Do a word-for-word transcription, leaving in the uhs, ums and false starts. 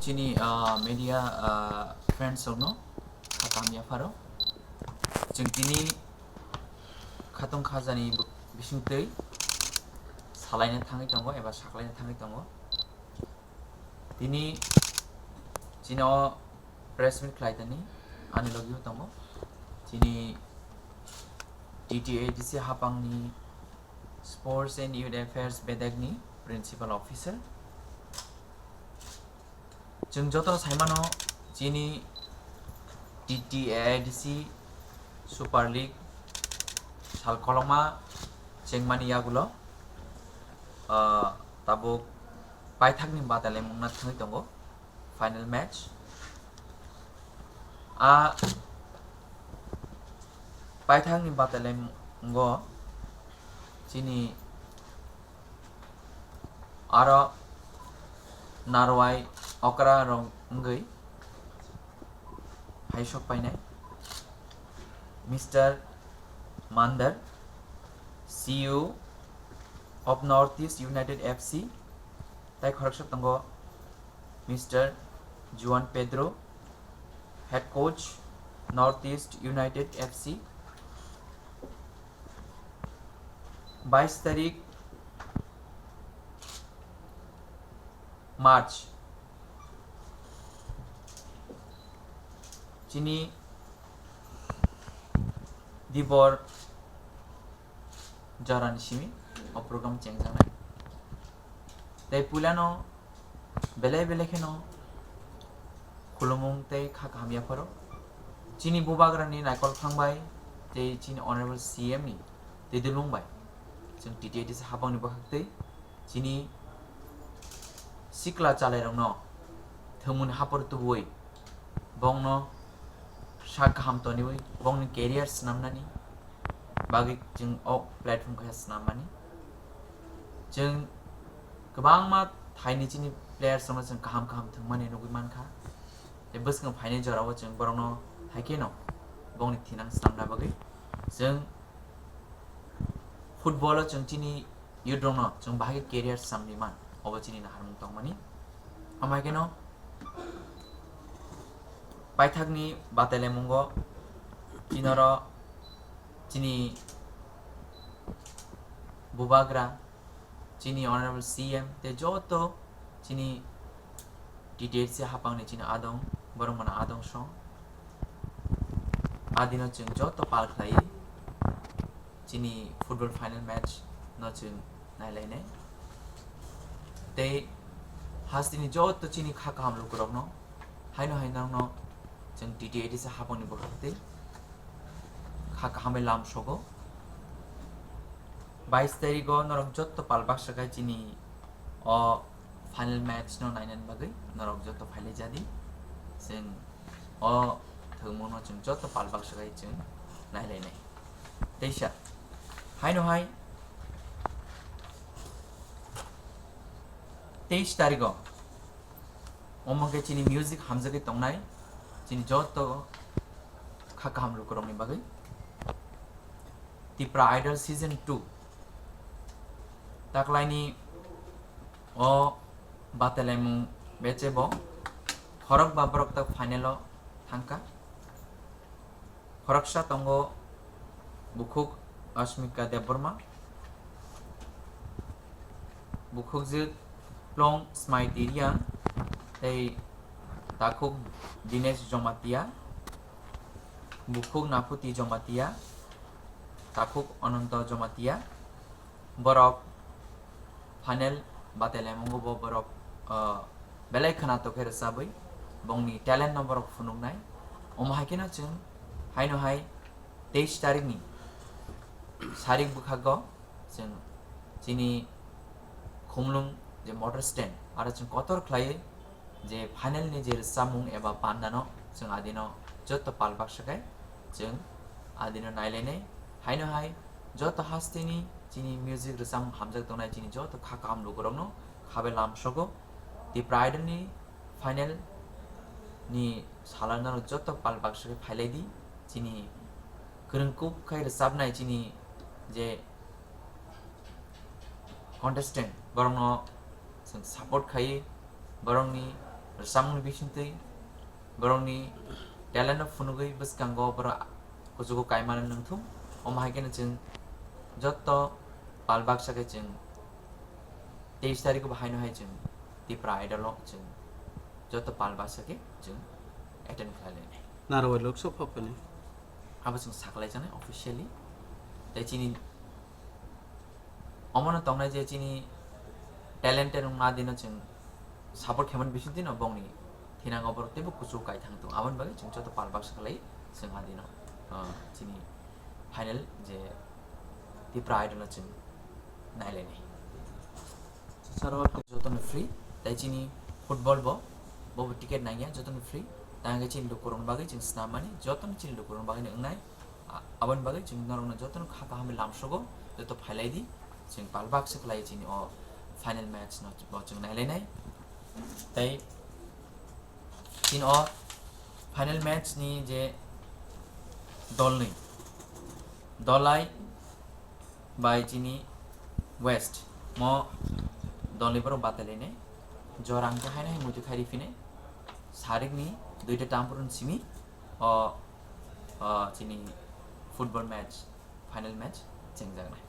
Chini, ah, media, ah, friends rokno kha kaham yapharo. Chwng tini khatong khajani bo-, bisingtwi salaina thangwi tongo eba saklaina thangwi tongo. Tini chini o press meet khlai tani ani logi o tongo. Chini T T A D C hapangni Sports and Youth Affairs bedekni Principal Officer. Chwng jotono saimano chini T T A D C Super League sal kolokma chengmani yagulo, ah, tabuk paithakni batalaimungna thangwi tongo final match. A paithakni batalaimungo chini aro narwai okra rok wngwi hai sok painai Mister Mandar, C E O of North East United F C, tai khoroksa tongo Mister Juan Pedro, head coach, North East United F C. Bais tarik March, chini dibor jorani simi o program chengjaknai. Tei puilano belai belai kheno khulumung tei kha kaham yapharo. Chini bubagrani naikol phang bai tei chini Honorable C M ni twi dulung bai chwng T T A D C hapangni bwkhak twi chini sikla chalairokno thwngmungni hapor tubuwi bongno sak kaham toniwi bongni career swnamnani bagwi chwng o platform khe swnam mani. Chwng kwbangma thaini chini players rokno chwng kaham kaham thwngmani nugwi mankha. Tei bwskango phainai jorao chwng borokno hai kheno bongni thinang swnamna bagwi chwng football o chwng chini youth rokno chwng bahai khe career samni man, obo chini naharmung tongmani. Amai kheno paithakni batalaimungo chinoro chini bubagra, chini Honorable C M tei joto chini T T A D C hapangni chini adong, borok mano adong song. Adino chwng joto pal khlai chini football final match no chwng nailainai. Tei hasteni joto chini kha kaham lukurokno haino hai norokno chwng T T A D C hapangni bwkhak tei kha kahamwi lam sogo. Bais tarigo norok joto pal baksa khai chini o final match no nainani bagwi norok joto phailai jadi. Chwng o thwngmungno chwng joto pal baksa khai chwng nailainai. Teisa haino hai teis tarigo omo khe chini music hamjagwi tongnai chini joto kha kaham lukurokni bagwi. Tipra Idol Season two taklaini o batalaimung bechebo khorokba borok tak final o thangkha. Khoroksa tongo bukhuk Asmika Debbarma, bukhukjwk Plong Smai Tiria, tei takhuk Dinesh Jomatia, bukhuk Naphuti Jomatia, takhuk Ananto Jomatia. Borok final batalaimung bo borok, ah, belai khwnatok khe rwchabwi bongni talent no borok phunuknai. Omo hai kheno chwng haino hai teis tarikni sarik bwkhago chwng chini Khumlung je motor stand aro chwng kotor khlaiwi je final ni je rwchapmung eba panda no chwng adino joto pal baksa khai chwng adino nailainai. Haino hai joto hasteni chini music rwchapmung hamjak tongnai chini joto kha kaham lukurokno khabe lam sogo. Tipra Idol ni final ni salano joto pal baksa khai phailai di. Chini kwrwngkuk khai rwchapnai chini je contestant, borokno chwng support khai, borokni Rwchapmungni bisingtwi borokni talent no phunugwi bwskango borok kuchugo kaimano nangthung. Omo hai kheno chwng jotto pal baksa khe chwng teis tarikh bo haino hai chwng Tipra Idol o chwng jotto pal baksa khe chwng attend khlai lainai. Narwai Lok Sabha phani. Abo chwng saklai janai officially. Tei chini omono tongnai je chini talented wngma dino chwng support khaimani bisingtwi no bongni thinango borok teibo kuchuk kaithang tongo. Aboni bagwi chwng joto pal baksa khlai chwng adino, ah, chini final je Tipra Idol no chwng nailainai. Jotono free, tei chini football bo, bo bo ticket nangya, jotono free. Tangwi chini lukurokni bagwi chwng snam mani, jotono chini lukurokni bagwi wngnai. A-, aboni bagwi chwng norokno jotono kha kaham lamsogo, joto phailai di. Chwng pal baksa khlai chini o final match no bo chwng nailainai. Tei chini o final match ni je dolnwi, Dolai bai chini West mo dolnwi borok batailainai. Jora hwnkhe haino hai muitu khai riphinai. Sarikni duita tampurun simi o, o chini football match, final match chengjaknai.